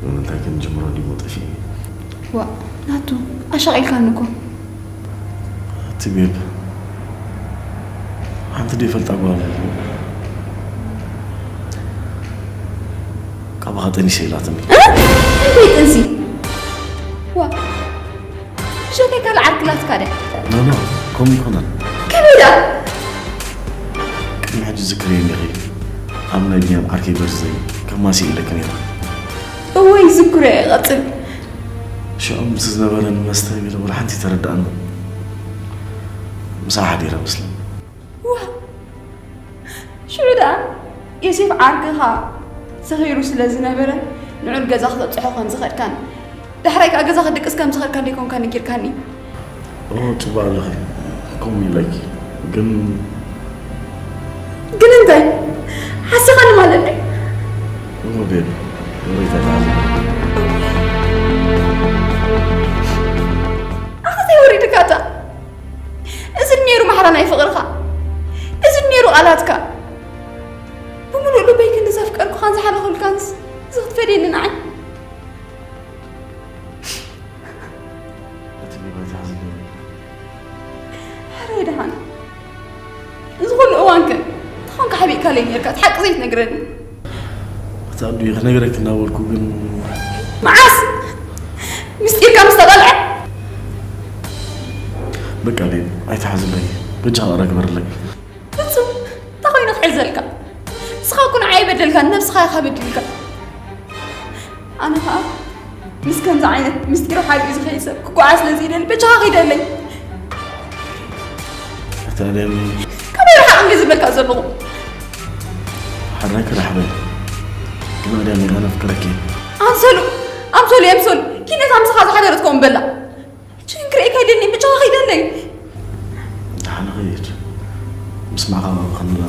ንምንታይ ክንጅምሮ እንዲሞ ጠፊእኒ። ዋ ናቱ ኣሻቒልካኒ እኮ። እቲ ቤብ ሓንቲ ደይፈልጣ ጓል ካባኻ ጠኒሰ ኢላትኒ። እንታይ ጥንሲ? ዋ ብሸተይ ካልእ ዓርክላትካ ደ? ኖኖ፣ ከምኡ ይኮነን። ከመይ ደኣ? ቅድሚ ሕጂ ዝክርየኒ ኢኺ ኣብ ናይ ቢንያም ዓርከይ በርዝደይ ከማሲ ኢለኪ ነይረ። እወ ይዝክሮ እየ። ቀጽል። ሽዑ ምስ ዝነበረኒ መስተ ቢሮ ወላ ሓንቲ ተረድኣኒ። ምሳሕ ሓዲረ መስለኒ። ዋ ሽዑ ደኣ ዮሴፍ ዓርክኻ ሰኺሩ ስለ ዝነበረ ንዑ ገዛ ክተብጽሖ ከም ዝኸድካን ዳሕራይ ከኣ ገዛ ክድቅስ ከም ዝኸድካ እንዴ ኮንካ ነጊርካኒ? ኦ ጽቡቅ ኣለኺ ከምኡ ኢለኪ ግን ግን እንታይ ሓሲኻኒ ማለት ድዩ? እሞ ቤብ ወሬታ ተዓዘ ኣኸ ዘይወሪድካ እታ እዚ ነይሩ ማሕራ ናይ ፍቕርኻ እዚ ነይሩ ቃላትካ ብምሉእ ልበይ ክንዲ ዘፍቀርኩኻን ዝሓለኹልካንስ እዚ ክትፈድየኒ ንዓይ እቲ ቤብ ኣይትሓዝለኒ ሕራይ ደሓን እዚ ኩሉ እዋንከ ተኾንካ ሓቢእካለይ ነርካ እቲ ሓቂ ዘይትነግረኒ እቲ ኣዱ ክነግረኪ እናበልኩ ግን መዓስ ምስጢርካ ምስ ተቐልዐ በቃ ቤብ ኣይትሓዝለይ በጃ ቕረ ግበርለይ ፍጹም እንታይ ኮይኑ ክሕዘልካ ንስኻ እኮ ንዓይ በደልካ ነብስኻ ኢኻ በዲልካ ኣነ ኸዓ ምስ ከምዚ ዓይነት ምስጢሩ ሓቢኡ ዝኸይድ ሰብ ክጓዓ ስለ ዝይደሊ በጃኻ ኸይደለይ እታ ደም ከመይ ረሓቕ እንዲ ዝብለካ ዘለኹ ሓራይ ክራሕበ ግን ኣዳሚ ኣነ ፍቅረኪ ኣምሰሉ ኣምሰሉ የምሰሉ ኪነት ኣምስኻ ዝሓደረት ኮም በላ ሽን ክርእየካ ይደኒ በጃኻ ኸይደለይ ደሓን ኸይድ ምስ ማዕኻ ባባኽንላ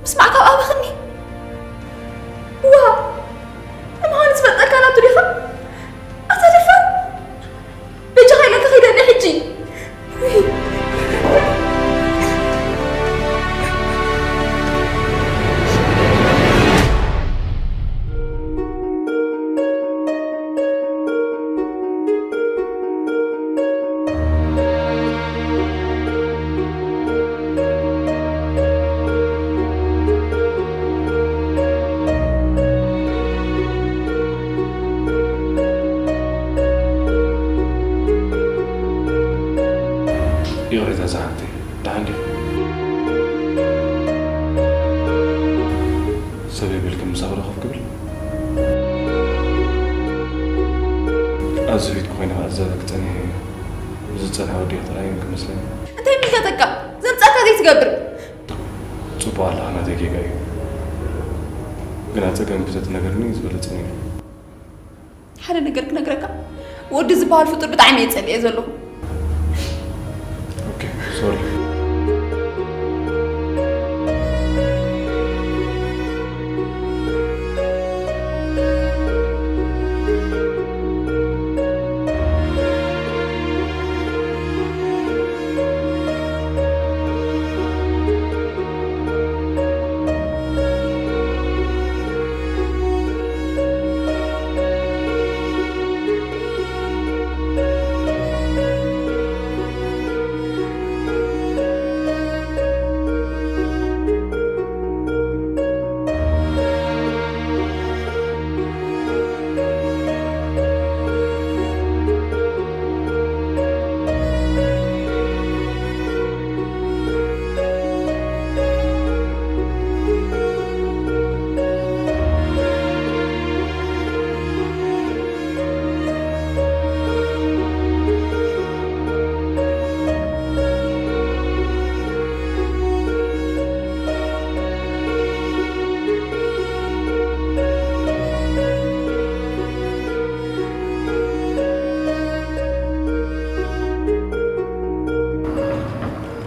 ምስ ማዕካ ኣባኽኒ ዋ ንምዃኑ ዝፈልጠካ ናቱ ዲኻ ኣታ ደፋር በጃኻ ኢለካ ኸይደኒ ሕጂ ይቕሬታ ዝሓፍተይ ደሓን ዲኹ? ሰብ የብልክን ምሳኺ ዶ ኮፍ ክብል? ኣብዚ ፊትኪ ኮይነ ክዕዘበኪ ጸኒሐ እየ። እዚ ዝጸንሐ ወዲ ክትረኣይን ክመስለኒ። እንታይ ምልከተካ ዘምጻካ ዘይትገብር ጽቡቕ ኣለኻ ናተይ ጌጋ እዩ። ግና ጸገምኪ ተትነግርኒ ዝበለጸ ነይሩ። ሓደ ነገር ክነግረካ ወዲ ዝበሃል ፍጡር ብጣዕሚ እየ ጸልኤ ዘለኹ ኦኬ ሶሪ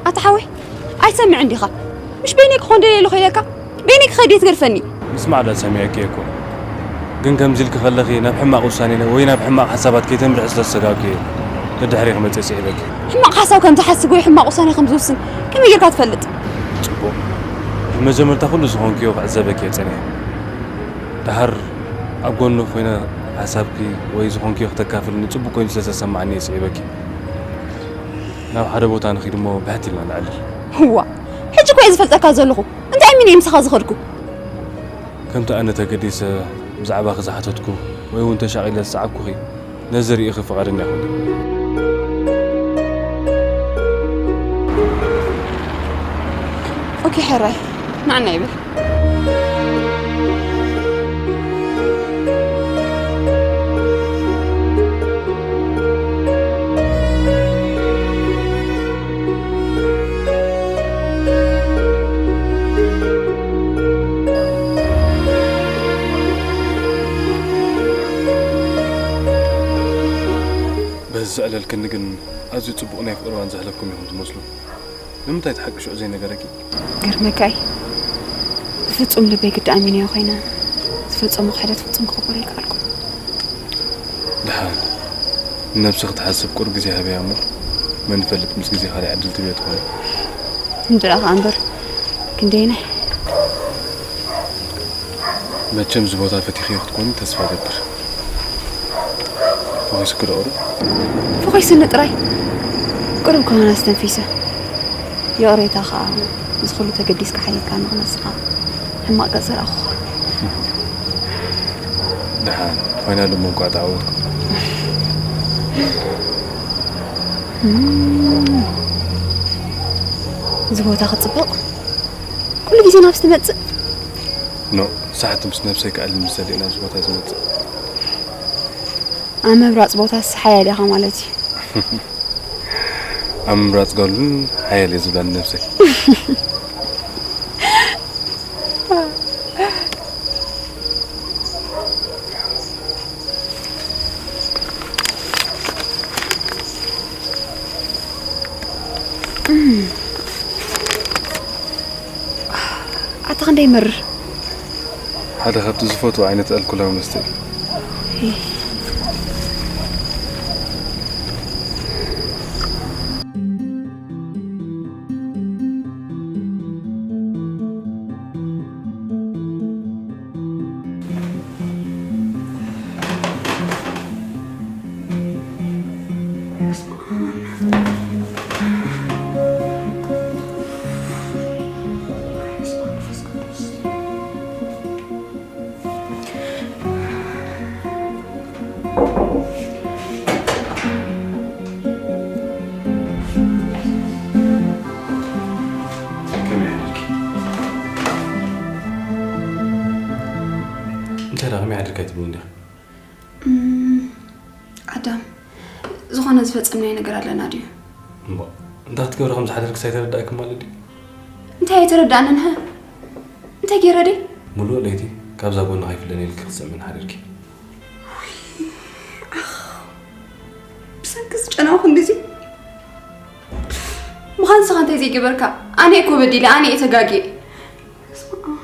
ኣታ ሓወይ ኣይትሰምዕን ዲኻ ምሽ በይነይ ክኾን ደልየ ኣለኹ ኢለካ በይነይ ክኸይድ እየ ትገድፈኒ ምስማዕ ዶ ሰሚዐኪ እኮ ግን ከምዚ ኢልኪ ከለኺ ናብ ሕማቕ ውሳኔ ወይ ናብ ሕማቕ ሓሳባት ከይተምርሒ ስለ ዝሰጋእኩ እየ ንድሕሪ ክመጽእ ስዒበኪ ሕማቕ ሓሳብ ከም ዝሓስብ ወይ ሕማቕ ውሳኔ ከም ዝውስን ከመይ ጌርካ ትፈልጥ ጽቡቕ ብመጀመርታ ኩሉ ዝኾንክዮ ክዕዘበኪ እየ ጸኒሐ ድሓር ኣብ ጎኑ ኮይነ ሓሳብኪ ወይ ዝኾንክዮ ክተካፍልኒ ጽቡቕ ኮይኑ ስለ ዝተሰማዓኒ እየ ስዒበኪ። ናብ ሓደ ቦታ ንኺድ እሞ ብሕት ኢልና ንዕልል። እዋ፣ ሕጂ እኮ እየ ዝፈልጠካ ዘለኹ። እንታይ ሚኒ ምሳኻ ዝኸድኩ? ከምቲ ኣነ ተገዲሰ ብዛዕባኺ ዝሓተትኩ ወይ እውን ተሻቒለ ዝሰዓብኩኺ፣ ነዚ ርኢኺ ፍቓደኛ ኩኒ። ኦኬ፣ ሕራይ፣ ንዓና ይበል። በዚ ዘዕለልክኒ ግን ኣዝዩ ጽቡቕ ናይ ፍቕሪ እዋን ዘሕለፍኩም ኢኹም ትመስሉ። ንምንታይ እቲ ሓቂ ሽዑ ዘይነገረኪ? ገርመካ እዩ። ብፍጹም ልበይ ግዲ ኣሚነዮ ኮይነ፣ ዝፈጸሞ ክሕደት ፍጹም ክቕበሎ ኣይከኣልኩን። ደሓን ንነብሲ ክትሓስብ ቁሩብ ግዜ ሃብያ እሞ፣ መን ይፈልጥ ምስ ግዜ ካልእ ዕድል ትብዮ ትኾኒ። እንድዒ ኸኣ እምበር፣ ክንደየናይ? መቸም እዚ ቦታ ፈቲኽዮ ክትኮኒ ተስፋ እገብር። ፈኺስኪ ዶ ቁሩብ? ፈኺስኒ ጥራይ። ቁሩብ ከማን ኣስተንፊሰ። ይቕሬታ ኸኣ፣ እዚ ኹሉ ተገዲስካ ሓቲትካኒ ንስኻ ሕማቕ ገጽ ዘርኣኹኻ። ደሓን ኮይና፣ እሞ እንኳዕ ተዓወትኩ። እም፣ እዚ ቦታ ክጽብቕ። ኩሉ ግዜ ናብዚ ትመጽእ? ኖ፣ ሳሕቲ ምስ ነብሰይ ክኣሊ ምስ ዘልእ ናብዚ ቦታ ዝመጽእ። ኣብ ምምራጽ ቦታስ ሓያል ኢኻ ማለት እዩ። ኣብ ምምራጽ ጓል እውን ሓያል እየ ዝብላ ንነብሰይ። ኣታ ክንደይ ይመርር። ሓደ ካብቲ ዝፈትዎ ዓይነት ኣልኮላዊ መስተ እዩ። ከመይ ሓዲርኪ? እንታይ ደኣ ከመይ ሓዲርካ ኣይትብልኒ ዲኺ? እም፣ ኣዳም፣ ዝኾነ ዝፈጸምናዮ ነገር ኣለና ድዩ? እምባ፣ እንታይ ክትገብሪ ከም ዝሓደርክስ ኣይተረዳእክን ማለት ድዩ? እንታይ ኣይተረዳእንን፣ ሀ? እንታይ ገይረ ደይ? ሙሉእ ለይቲ ካብዛ ጎና ከይፍለኒ ኢልኪ ክትስዕምኒ ሓዲርኪ። ውይ፣ ኣኽ፣ ብሰንኪ ዝጨነኹ ክንድዚ። ምዃን ንስኻ እንታይ ዘይገበርካ? ኣነ እኮ በዲለ፣ ኣነ እየ ተጋግየ። በስመ ኣብ።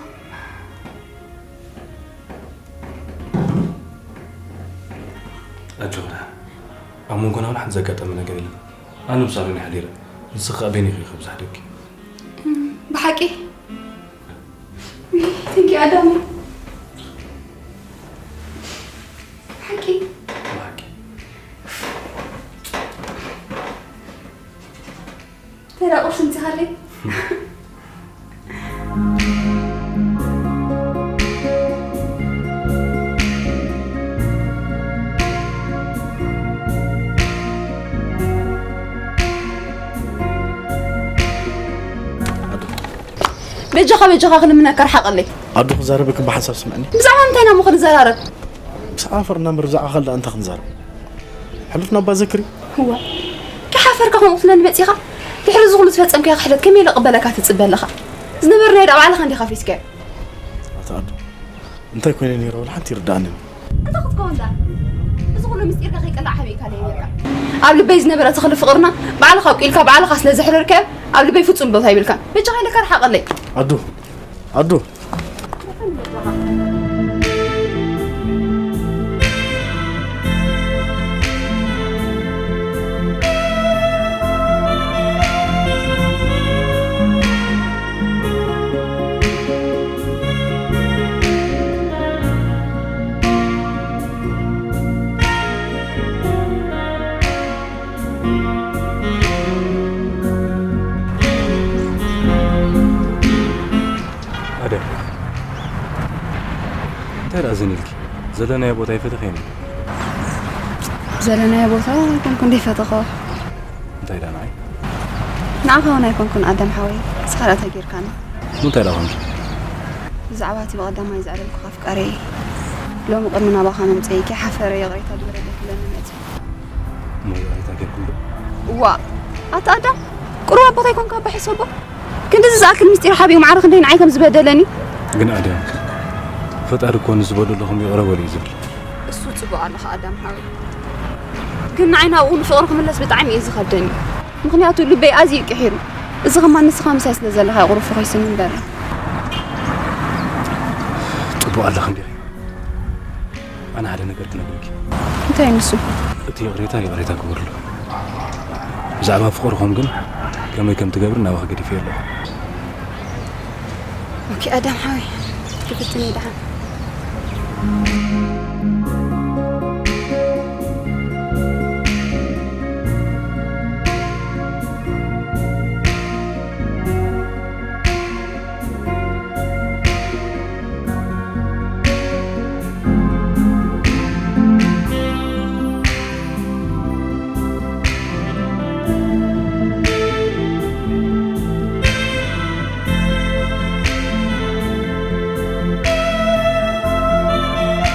ኣጆኺ ደሓን። ኣብ መንጎና እውን ሓንቲ ዘጋጠመ ነገር የለን። ኣነ ብሳሎን እየ ሓዲረ። ንስኺ ከኣ በይንኺ ኢኺ ብዝሓደግኪ። እም፣ ብሓቂ? Thank you ኣዳም። ብሓቂ? ብሓቂ። ተራ ቁርሲ ምጽኻለይ? በጃኻ፣ በጃኻ ክልምነካ ርሓቐለይ። ኣዱ ክዛረበክን ብሓንሳብ ስምዕኒ። ብዛዕባ ምንታይ ኢና እሞ ክንዘራረብ? ብዛዕባ ፍቕርና እምበር ብዛዕባ ካልእ እንታይ ክንዛረብ? ሕሉፍና እባ ዘክሪ። እዋ፣ ከይሓፈርካ ከምኡ ክትብለኒ መጺኻ? ድሕሪ እዚ ኩሉ ዝፈጸምካዮ ክሕደት ከመይ ኢለ ክቕበለካ ትጽበ ኣለኻ? ዝነበርናዮ ደኣ ባዕልኻ እንዲኻ ኣፍሪስካዮ። ኣታ ኣዱ፣ እንታይ ኮይነ ነይረ ወላ ሓንቲ ይርድኣንን። እንታይ ክትከውን ደኣ? እዚ ኩሉ ምስጢርካ ከይቅላዕ ሓቢእካ ነይርካ። ኣብ ልበይ ዝነበረ ተኽሊ ፍቕርና ባዕልኻ ኣብቂልካ፣ ባዕልኻ ስለ ዘሕረርካዮ ኣብ ልበይ ፍጹም ቦታ ይብልካን። በጃኻ ኢለካ ርሓቐለይ። ኣዱ፣ ኣዱ። እንታይ ደኣ ዘን ኢልኪ? ዘለናዮ ቦታ ይፈተኸ ኢና። ዘለናዮ ቦታ ኣይኮንኩ እንደ ይፈተኸ። እንታይ ደኣ ንዓይ? ንዓኻ እውን ኣይኮንኩን ኣዳም ሓወይ። ንስኻ ደኣ እንታይ ጌርካኒ? እንታይ ደኣ ኮንኪ? ብዛዕባ እቲ ብቐዳማይ ዘዕለልኩኻ ኣፍቃሪ ሎሚ ቅድሚ ናባኻ ምምፀይ ከይሓፈረ ይቕሬታ ግበረለይ ክብለኒ መፂኡ። እሞ ይቕሬታ ጌርኩም ዶ? ዋ ኣታ ኣዳም ቁሩብ ኣቦታይ ኮንካ ኣባ ሕሰቦ። ክንድዚ ዝኣክል ምስጢር ሓቢኡ ማዕረ ክንደይ ንዓይ ከም ዝበደለኒ። ግን ኣዳም ፈጣሪ እኮ ንዝበደለኹም ይቕረ በሉ እዩ ዝብል። እሱ ጽቡቕ ኣለኻ ኣዳም ሓወይ። ግን ንዓይ ናብኡ ንፍቕሪ ክምለስ ብጣዕሚ እዩ ዝኸብደኒ። ምኽንያቱ ልበይ ኣዝዩ እዩ ቅሒሩ። እዚ ከማን ንስኻ ምሳይ ስለ ዘለኻ ቁሩብ ፈኺስኒ እምበር። ጽቡቕ ኣለኺ እንዲኺ። ኣነ ሓደ ነገር ክነግረኪ። እንታይ ንሱ? እቲ ይቕሬታ ይቕሬታ ግበርሉ። ብዛዕባ ፍቕርኹም ግን ከመይ ከም ትገብሪ ናባኺ ገዲፈዮ ኣለኹ። ኦኬ ኣዳም ሓወይ፣ ክፍትን እየ ደሓን።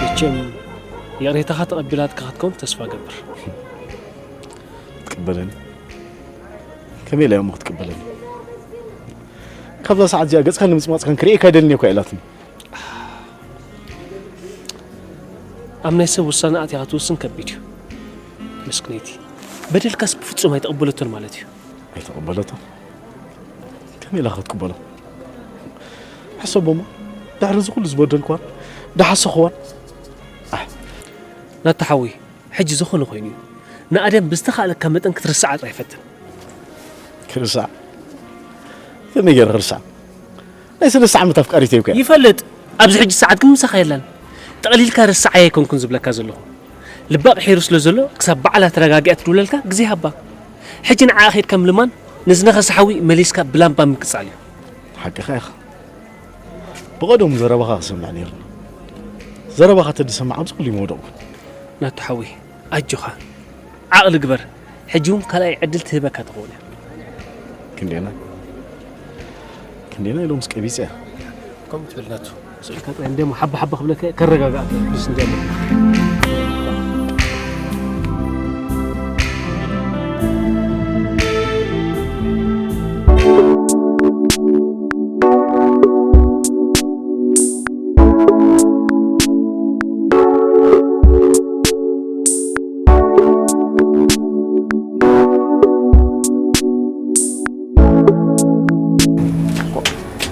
መቸም ይቕሬታኻ ተቐቢላትካ ክትከውን ተስፋ እገብር። ትቅበለኒ? ከመይ ኢላ እሞ ክትቅበለኒ? ካብዛ ሰዓት እዚኣ ገጽካ ንምጽማጽ ከንክርእየካ ኣይደልን እኮ ኢላትኒ። ኣብ ናይ ሰብ ውሳነ ኣትያ ክትውስን ከቢድ እዩ። ምስክነይቲ በደልካስ ብፍጹም ኣይተቐበለቶን ማለት እዩ። ኣይተቐበለቶን? ከመይ ኢላ ክትቅበሎ? ሕሰቦሞ ድሕሪ እዚ ኩሉ ዝበደልኳን ድሓሰኽዋን ናታ ሓወይ ሕጂ ዝኾነ ኮይኑ እዩ። ንኣደም ብዝተኻእለካ መጠን ክትርስዓ ጥራይ ፈትን። ክርሳዕ ከመይ ገይረ ክርሳዕ? ናይ ሰለስተ ዓመት ኣፍቃሪት እየ እኮ። ይፈልጥ። ኣብዚ ሕጂ ሰዓት ግን ምሳኻ የላን። ጠቕሊልካ ርስዓያ ኣይኮንኩን ዝብለካ ዘለኹ። ልባ ቅሒሩ ስለ ዘሎ ክሳብ ባዕላ ተረጋጊኣ ትድውለልካ ግዜ ሃባ። ሕጂ ንዓኣ ከይድካ ምልማን ንዝነኸሰ ሓዊ መሊስካ ብላምባ ምቅጻል እዩ። ሓቅኻ ኢኻ። ብቐደሙ ዘረባኻ ክሰምዕ ነይርኒ። ዘረባኻ ተድሰማዕ ኣብዚ ኩሉ ይመውደቕኩ። ናቱ ሓወይ ኣጆኻ ዓቕሊ ግበር። ሕጂ እውን ካልኣይ ዕድል ትህበካ ትኸውን እያ። ክንደና ክንደና ኢሎምስ ቀቢፀ እያ። ከምኡ ትብል ናቱ። ስእልካ ጥራይ እንደሞ ሓባ ሓባ ክብለካ እየ፣ ከረጋግኣካ እየ። ፕሊስ እንጀምር።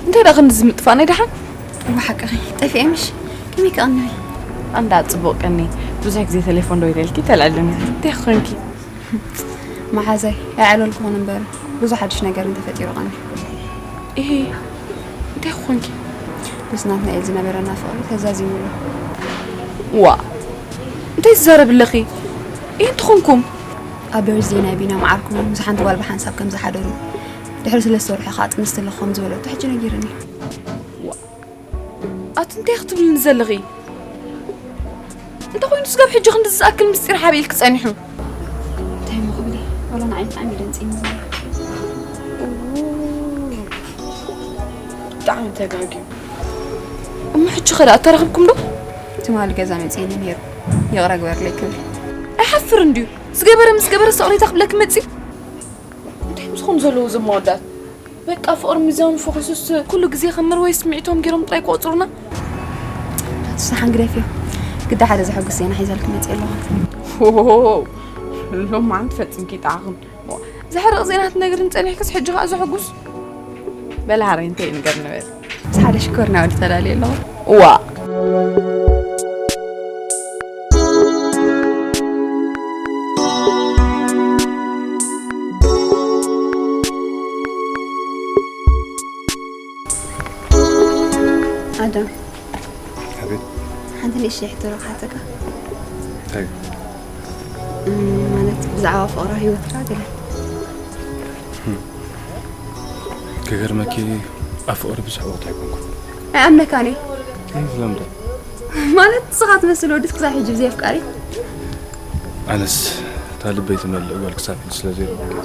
እንታይ ደኣ ክንድዚ ምጥፋእ ናይ ደሓን? ብሓቅኺ ጠፊኤ ምሽ? ከመይ ክቐንኒ? ኣንዳ ጽቡቕ ቀኒ። ብዙሕ ግዜ ቴሌፎን ዶ ኢለልኪ ተልዕልኒ። እንታይ ኮንኪ? መሓዛይ ኣይዕለልኩ ኾን እምበር ብዙሕ ሓድሽ ነገር እንተፈጢሩ ቀኒ። እሂ እንታይ ኮንኪ? ምስ ናትናኤል ዝነበረና ፍቕሪ ተዛዚሙ ኣሎ። ዋ እንታይ ትዛረቢ ኣለኺ? ይህ እንትኾንኩም ኣብ በርዝዴ ናይ ቢና መዓርኩም ምስ ሓንቲ ጓል ብሓንሳብ ከም ዝሓደሩ ድሕሪ ሰለስተ ወርሒ ከዓ ጥንስቲ ኣለኹ ከም ዝበለቶ ሕጂ ነጊርኒ። ኣቲ እንታይ ክትብልኒ ዘለኺ? እንተኾይኑ ስጋብ ሕጂ ክንዲ ዝኣክል ምስጢር ሓቢእልኪ ጸኒሑ። እንታይ እሞ ክብል እየ? ዋላ ንዓይ ብጣዕሚ እዩ ደንጺኒ ዘሎ። ብጣዕሚ ተጋግዩ። እሞ ሕጂ ኸ ደኣ ተራኽብኩም ዶ? ትማሊ ገዛ መጺእኒ ነይሩ። ይቕረ ግበርለይ ክብል። ኣይሓፍርን ድዩ? ዝገበረ ምስ ገበረ ስቕሬታ ክብለኪ መጺ? እንታይ ምስኹም ዘለዉ እዞም መወዳት? በቃ ፍቕሪ ሚዛኑ ፈኺሱስ ኩሉ ግዜ ከም መርወይ ስምዒቶም ገይሮም ጥራይ ክቖጽሩና? ናቱ ሰሓን ግደፍዮ። ግዳ ሓደ ዘሐጉስ ዜና ሒዘልኪ መጺአ ኣለኹ። ሎማዓንቲ ፈጺምኪ ይጥዓኽን። ዘሕርቕ ዜና ክትነግርኒ ጸኒሕክስ ሕጂ ኸኣ ዘሐጉስ? በሊ ሃረይ እንታይ እዩ ንገርኒ በሊ። ምስ ሓደ ሽኮር ናውዲ ተላልየ ኣለኹ። ዋእ። ኣዳም። ኣቤት። ሓንቲ ንእሽተይ ሕቶ ዶ ክሓተካ? እንታይ? እም፣ ማለት ብዛዕባ ፍቕራዊ ህይወትካ ገለ። ክገርመኪ ኣብ ፍቕሪ ብዙሕ ወቕቲ ኣይኮንኩን። ኣይኣምነካን እየ። እይ፣ ስለምንታይ? ማለት ንስኻ ትመስል ወዲ ክሳብ ሕጂ ብዘይ ኣፍቃሪ። ኣነስ እታ ልበይ ትመልእ ጓል ክሳብ ሕጂ ስለ ዘይረኸብኩ።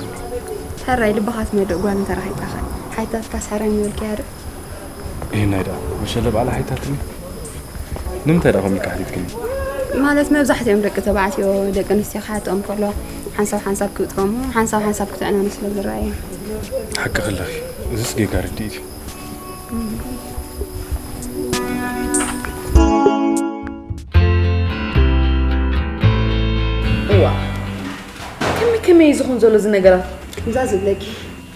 ሕራይ ልብኻ ትመልእ ጓል እንተረኺብካኸ? ሓይታትካስ ሕራይ ምበልካያ ዶ? ይህናይ ደኣ መሸለ ባዕላ ሓይታትኒ። ንምንታይ ደኣ ከምኡ ኢልካ ሓቲትክኒ? ማለት መብዛሕትኦም ደቂ ተባዕትዮ ደቂ ኣንስትዮ ክሓትኦም ከሎ ሓንሳብ ሓንሳብ ክብጥሮሙ ሓንሳብ ሓንሳብ ክትዕነኑ ስለ ዝረኣዮም። ሓቂ ከለኺ፣ እዚስ ጌጋ ርድኢት እዩ። እዋ፣ ከመይ ከመይ እዩ ዝኹን ዘሎ እዚ ነገራት? እዛ ዝብለኪ።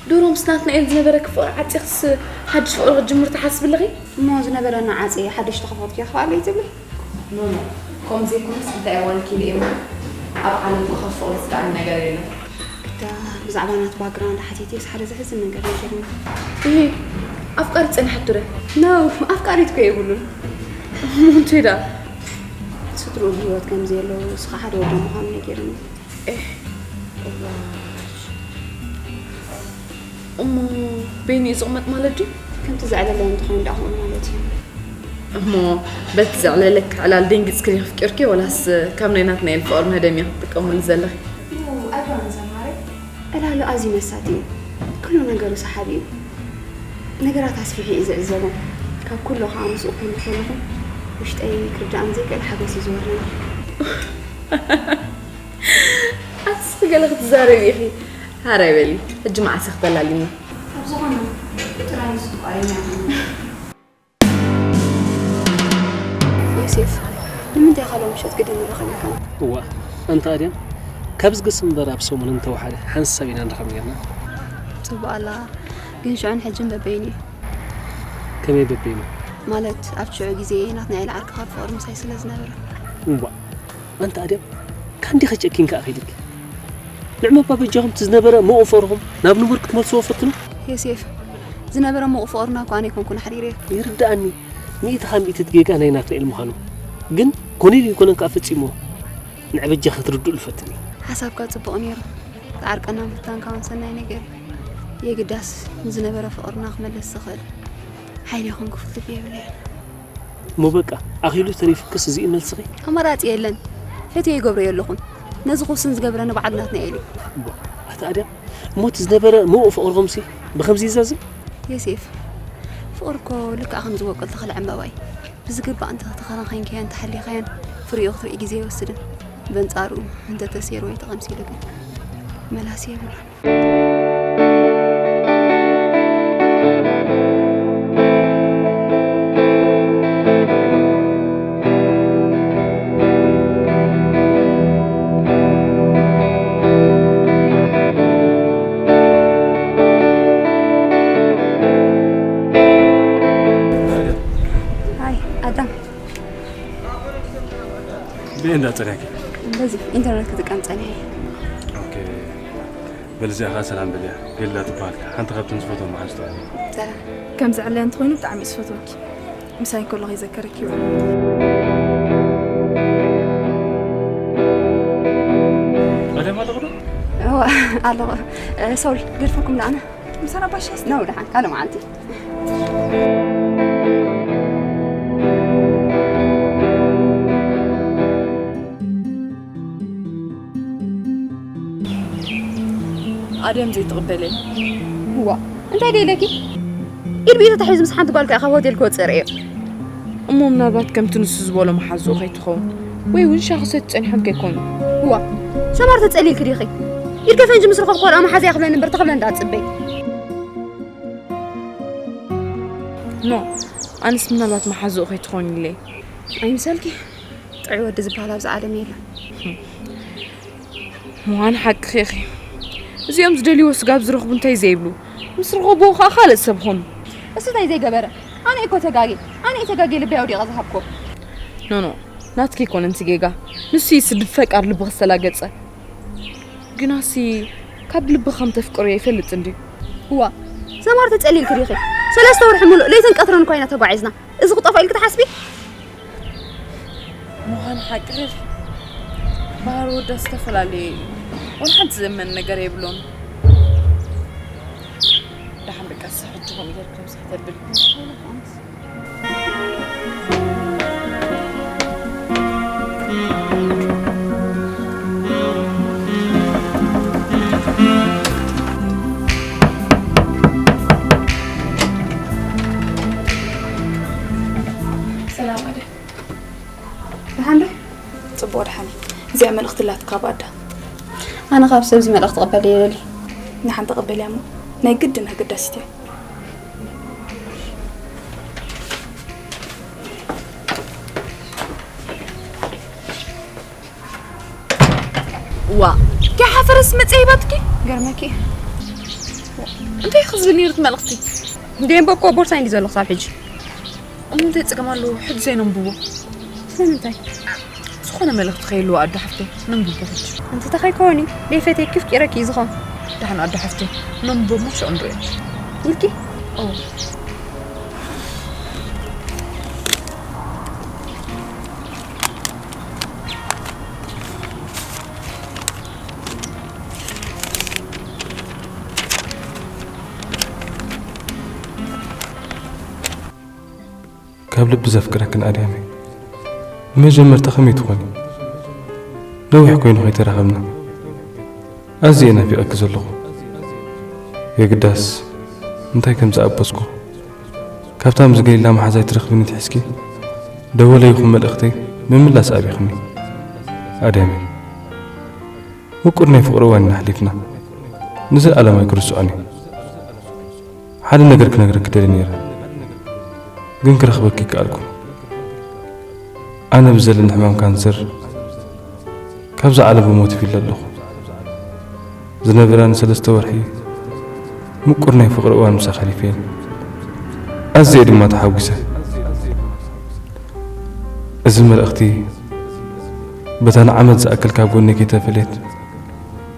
ድሮ ምስ ናትናኤል ዝነበረ ክፍቕር ዓፂኽስ ሓድሽ ፍቕሪ ክትጅምር ትሓስቢ ኣለኺ? እሞ ዝነበረና ዓፂ ሓደሽ ተኸፈትኩ እያ ክበኣለይ ትብሊ? ኖ፣ ኖ። ከምኡ ዘይኮነስ እንታይ እዋን ኪሉ እየ እሞ ኣብ ዓለም እኮ ካብ ፍቕሪ ዝጠዓም ነገር የለን። ግዳ ብዛዕባ ናት ባክግራውንድ ሓቲትስ ሓደ ዘሕዝን ነገር ነጊርኒ። እሂ፣ ኣፍቃሪ ጸኒሓቶ ዶ? ኖ፣ ኣፍቃሪት እኮ የብሉን። እሞ እንታይ ደኣ? ስድርኡ ብህይወት ከም ዘየለዉ፣ ንሱ ኸኣ ሓደ ወዲ ምዃኑ ነጊርኒ። ኤህ፣ እዋይ። እሞ በይኑ እዩ ዝቕመጥ ማለት ድዩ? ከምቲ ዘዕለለ እንተኾይኑ ደኣ ከምኡ ማለት እዩ። እሞ በቲ ዘዕለለኪ ዕላል ደንጊጽክን ኣፍቂርኪ፣ ወላስ ካብ ናይ ናትናኤል ፍቕሪ ምህደም ኢኺ ክትጥቀምሉ ዘለኺ? ኡ፣ ኣይኮነን ዘማሪ። ዕላሉ ኣዝዩ መሳጢ እዩ። ኩሉ ነገሩ ሰሓቢ እዩ። ነገራት ኣስፊሑ እዩ ዝዕዘቦም። ካብ ኩሉ ኸኣ ምስኡ ክህሉ ከለኹ ውሽጠይ ክርድኣኒ ዘይክእል ሓጎስ እዩ ዝወርደኒ። ኣቲ እስኺ ገለ ክትዛረቢ ኢኺ። ሃራይ በሊ፣ ሕጂ መዓስ ኢኺ ተላሊና? ኣብ ዝኾነ ጥራይ ንሱ ፍቓደኛ ኣይኮነን። ዮሴፍ፣ ንምንታይ ኢኻ ሎሚ ምሸት ግድን ንረኸብ ኢልካኒ? እዋ፣ ኣንታ ኣድያም፣ ካብ ዝግስ እምበር ኣብ ሰሙን እንተወሓደ ሓንሳብ ኢና ንረኸብ ኔርና። ጽቡቕ ኣላ፣ ግን ሽዑን ሕጅን በበይኑ እዩ። ከመይ በበይኑ? ማለት፣ ኣብ ሽዑ ግዜ ናትናኤል ዓርክኻ ብፍቕሪ ምሳይ ስለ ዝነበረ። እዋ፣ ኣንታ ኣድያም፣ ካንዲ ከጨኪን ከኣ ከይድልኪ። ንዕመባ በጃኹም እቲ ዝነበረ ምዉቕ ፍቕርኹም ናብ ንቡር ክትመልስዎ ፈትኑ። ዮሴፍ፣ ዝነበረ ምዉቕ ፍቕርና እኮ ኣነ ኣይኮንኩን ኣሕሪረዮ። ይርድኣኒ፣ ሚእቲ ካብ ሚእቲ እቲ ጌጋ ናይ ናትናኤል ምዃኑ። ግን ኮነ ኢሉ ኣይኮነን ከኣ ፈጺምዎ። ንዕበጃ ክትርድኡሉ ፈትኒ። ሓሳብካ ጽቡቕ ነይሩ። ክዓርቀና ምፍታንካ እውን ሰናይ ነገር እዩ። የግዳስ ንዝነበረ ፍቕርና ክመልስ ዝኽእል ሓይሊ ይኹን ክፉት ልቢ የብለይን። እሞ በቃ፣ ኣኺሉ ተሪፉክስ እዚ እዩ መልስኺ? ኣማራጺ የለን። ፈትየ ይገብሮ የለኹን። ነዚ ክውስን ዝገብረኒ ባዕሉ ናትናኤል እዩ። እሞ፣ ኣታ ኣድያም፣ እሞ እቲ ዝነበረ ምዉቕ ፍቕርኹምሲ ብኸምዚ ይዛዝም? ዮሴፍ፣ ፍቕሪ እኮ ልክዕ ከም ዝበቁል ተኽሊ ዕምባባ እዩ። ብዝግባእ እንተ ተኸናኺንካዮን ተሓሊኻዮን ፍሪኡ ክትርኢ ግዜ ኣይወስድን። በንጻሩ እንተ ተሰይሩ ወይ ተቐምሲሉ ግን መላሲ የብሉን። ሃይ ኣዳም። ብእንዳ ጸኒሕኪ? በዚ ኢንተርነት ክጥቀም ጸኒሐ። ኦኬ። በል እዚኣ ኸኣ ሰላም በልያ። ጌልዳ ትበሃል። ሓንቲ ካብተን ዝፈትወን መሓዙቱ እያ። ሰላም። ከምዚ ዕላል እንተኾይኑ ብጣዕሚ እየ ዝፈትወኪ። ምሳይ እንከሎ ከይዘከረኪ ይውዕል። ኣደም ኣለኹ ዶ? እወ፣ ኣለኹ። እ፣ ሶሪ፣ ገድፈኩም ደኣ ኣነ። ምሳና ባሻ እስቲ። ነው፣ ደሓን፣ ካልእ መዓልቲ። ኣደም ዘይትቕበለይ። እዋ፣ እንታይ ደይለኪ? ኢድ ብኢድ ተታሒዙ ምስ ሓንቲ ጓል ከኣ ካብ ሆቴል ክወጽእ ርእዮ። እሞ ምናልባት ከምቲ ንሱ ዝበሎ መሓዝኡ ከይትኸውን፣ ወይ እውን ሻሂ ክሰትዩ ጸኒሖም ከይኮኑ። እዋ፣ ሰማር ተጸሊልኪ ዲኺ? ኢድ ከፈንጂ ምስ ረኸብኩ ደኣ መሓዝያ ክብለኒ እምበር ተኽብለኒ ደኣ ትጽበይ። ኖ፣ ኣነስ ምናልባት መሓዝኡ ከይትኾን ኢለ። ኣይምሰልኪ፣ ጥዑይ ወዲ ዝበሃል ኣብዚ ዓለም የለን። ምዃኑ ሓቅኺ ኢኺ። እዚኦም ዝደልይዎ ስጋብ ዝረኽቡ እንታይ ዘይብሉ? ምስ ረኸብዎ ኸኣ ካልእ ሰብ ኾኑ። እሱ እንታይ ዘይገበረ? ኣነ እኮ ተጋጌ፣ ኣነ እየ ተጋጌ ልበይ ኣውዲቐ ዝሃብክዎ። ኖ፣ ኖ፣ ናትኪ ኣይኮነን እቲ ጌጋ። ንሱ እዩ ስድብ ፈቃር ልብኺ ዝተላገጸ። ግናሲ ካብ ልቢ ከም ተፍቅርዮ ይፈልጥ እንድዩ። እዋ፣ ሰማር ተጸሊልኪ ዲኺ? ሰለስተ ወርሒ ሙሉእ ለይትን ቀትርን እኳ ኢና ተጓዒዝና። እዚ ክጠፍኦ ኢልኪ ትሓስቢ? ምዃኑ ሓቂ ኢኺ። ባህሪ ወዳት ዝተፈላለየ እዩ። ወላ ሓንቲ ዘመን ነገር የብሎን። ደሓን በቃ፣ እሳ ሕጂ ከምኡ ጌርኪ ከምዚ ከተብል። ደሓን ዶ? ጽቡቕ ደሓን እየ። እዚኣ መልእኽቲ ኣላትካ ካብ ኣዳ። ኣነ ካብ ሰብ እዚ መልእኽቲ ክቕበል እየ ደሊ። ንሓንቲ ተቐበልያ እሞ ናይ ግድን ኣገዳሲት እያ። ዋ፣ ከይሓፈረስ መጸ ሂባትኪ? ገርመኪ። እንታይ ክዝብል ነይሩ እቲ መልእኽቲ? ደንበ እኮ ቦርሳይ እንዲ ዘሎ ክሳብ ሕጂ። እሞ እንታይ ጸገም ኣለዎ? ሕጂ ዘይነንብቦ? ስለምንታይ? ዝኾነ መልእኽቲ ከይህልዎ ኣዶ ሓፍተይ፣ ነንብቦ ሕጂ። እንተ ተኸይከወኒ፣ ደይፈትየኪ ፍቂረኪ እዩ ዝኸውን። ደሓን ኣዶ ሓፍተይ፣ ነንብቦ እሞ ሽዑ ንርእዮ። ኢልኪ? ኦ። ካብ ልቢ ዘፍቅረክን ኣድያመይ፣ ብመጀመርታ ከመይ ትኾኒ? ነዊሕ ኮይኑ ከይተራኸብና። ኣዝየ ናፊቐኪ ዘለኹ። የግዳስ እንታይ ከም ዝኣበስኩ፣ ካብታ ምስ ገሊላ መሓዛይ ትረኽብኒ ትሒዝኪ፣ ደወለይ ይኹን መልእኽተይ ምምላስ ኣቢኽኒ። ኣድያመይ፣ ምቁር ናይ ፍቕሪ እዋን ኢና ኣሕሊፍና። ንዘለኣለም ኣይክርስዖን እየ። ሓደ ነገር ክነግረኪ ደልየ ነይረ፣ ግን ክረኽበኪ ኣይከኣልኩን። ኣነ ብዘለኒ ሕማም ካንሰር ካብዛ ዓለም ብሞት ኢለ ኣለኹ። ዝነበራኒ ሰለስተ ወርሒ ምቁር ናይ ፍቕሪ እዋን ምሳኺ ኣሕሊፈ እየ። ኣዝየ ድማ ተሓጒሰ። እዚ መልእኽቲ በታ ንዓመት ዝኣክል ካብ ጎነይ ከይተፈለየት፣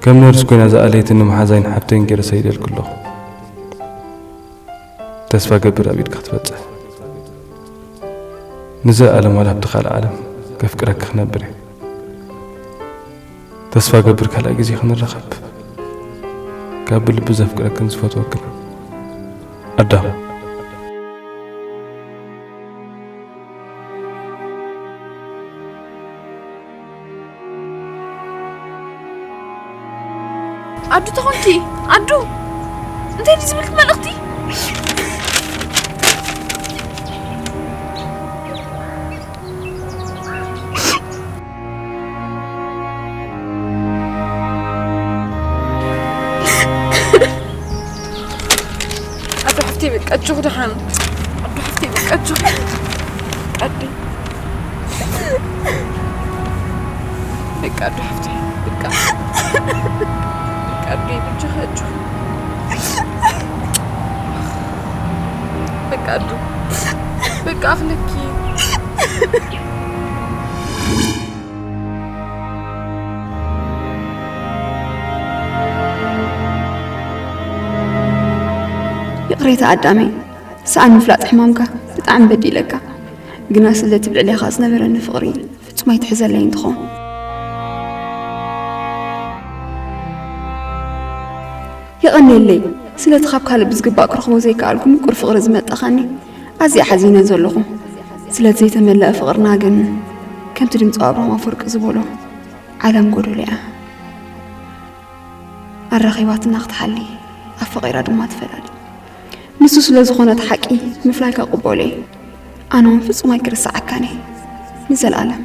ከም ነርስ ኮይና ዝኣለየትኒ መሓዛይን ሓብተይን ገይረ ሰዲደልኪ ኣለኹ። ተስፋ ገብር ኣብ ኢድኪ ክትበጽሕ። ንዘለኣለም ዋላ ኣብቲ ካልእ ዓለም ከፍቅረኪ ክነብር እየ። ተስፋ ገብር ካልኣይ ግዜ ክንራኸብ። ካብ ብልቢ ዘፍቅረክን ዝፈትወክን ኣዳም። ኣዱ ተኾንኪ? ኣዱ፣ እንታይ ድዩ ዝብልክ መልእኽቲ? ኣዱ ሓፍተይ፣ በቃ ኣጆኺ ደሓን። ኣዱ ሓፍተይ፣ በቃ ኣጆኺ። ኣዱ። በቃ ኣዱ ሓፍተይ፣ በቃ። በቃ ኣዱ፣ በጃኺ ኣጆኺ። በቃ ኣዱ። በቃ ኣኽለኪ። ይቕሬታ ኣዳመይ፣ ሰኣን ምፍላጥ ሕማምካ ብጣዕሚ በዲለካ። ግና ስለቲ ብልዕሌኻ ዝነበረኒ ፍቕሪ ፍጹም ኣይትሕዘለይን ትኸውን። የቐንየለይ፣ ስለቲ ካብ ካልእ ብዝግባእ ክረኽቦ ዘይከኣልኩ ምቁር ፍቕሪ ዝመጣኻኒ ኣዝየ ሓዚነ ዘለኹ። ስለቲ ዘይተመልአ ፍቕርና ግን፣ ከምቲ ድምፂ ኣብርሃም ኣፈወርቂ ዝበሎ፣ ዓለም ጎደሎ እያ። ኣራኺባትና ክትሓሊ፣ ኣፈቒራ ድማ ትፈላሊ። ንሱ ስለ ዝኾነ እቲ ሓቂ ምፍላይካ ቅበሎ እየ። ኣነ እውን ፍጹም ኣይክርስዓካን እየ። ንዘለኣለም።